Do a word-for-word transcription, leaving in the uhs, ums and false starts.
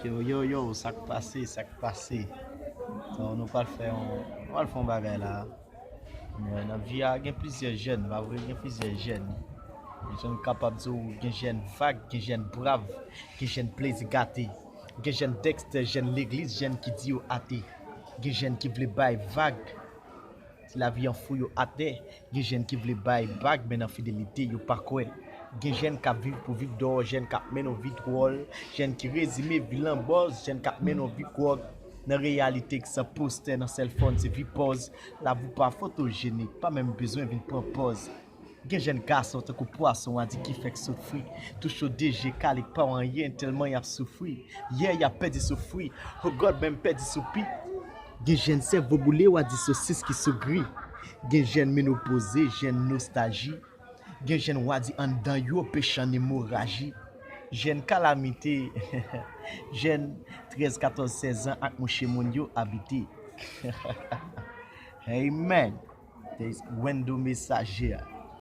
Yo, yo, yo, sa k pase, sa k pase? So, nou pral fè yon, nou pral fè yon bagay la. Men nan vi a, gen plizyè jèn, pa vre, gen plizyè jèn. Jèn kapab di w, gen jèn vag, gen jèn brav, gen jèn plezi gate, gen jèn Dexter, jèn legliz, jèn ki di yo ate, gen jèn ki vle bay vag. Si lavi an fou yo atè, gen jèn ki vle bay bag men nan fidelite yo pa kwè. Gen jèn k ap viv pou viv dòwò, jèn k ap mennen yon vi dwòl, jèn ki rezime vi lan bòz, jèn k ap mennen yon vi gwòg. Nan reyalite k san postè nan sèlfòn se vi pòz. Lavi w pa fotojenik, pa menm bezwen vin pran pòz. Gen jèn gason tankou pwason w a di ki fèk soufri. Touche w de je kale k pa w anyen tèlman y ap soufri. Yè y ap pèdi soufri. Oh God menm pèdi soupi. Gen jèn sèvo boule w a di sosis ki sou gri. Gen jèn menopoze, jèn nostalji. Gen jèn w a di anndan yo pechan emoraji. Jèn kalamite. Jèn trèz, katòz, sèz an ak mouche moun yo abite. Amen. Wendo Mesaje.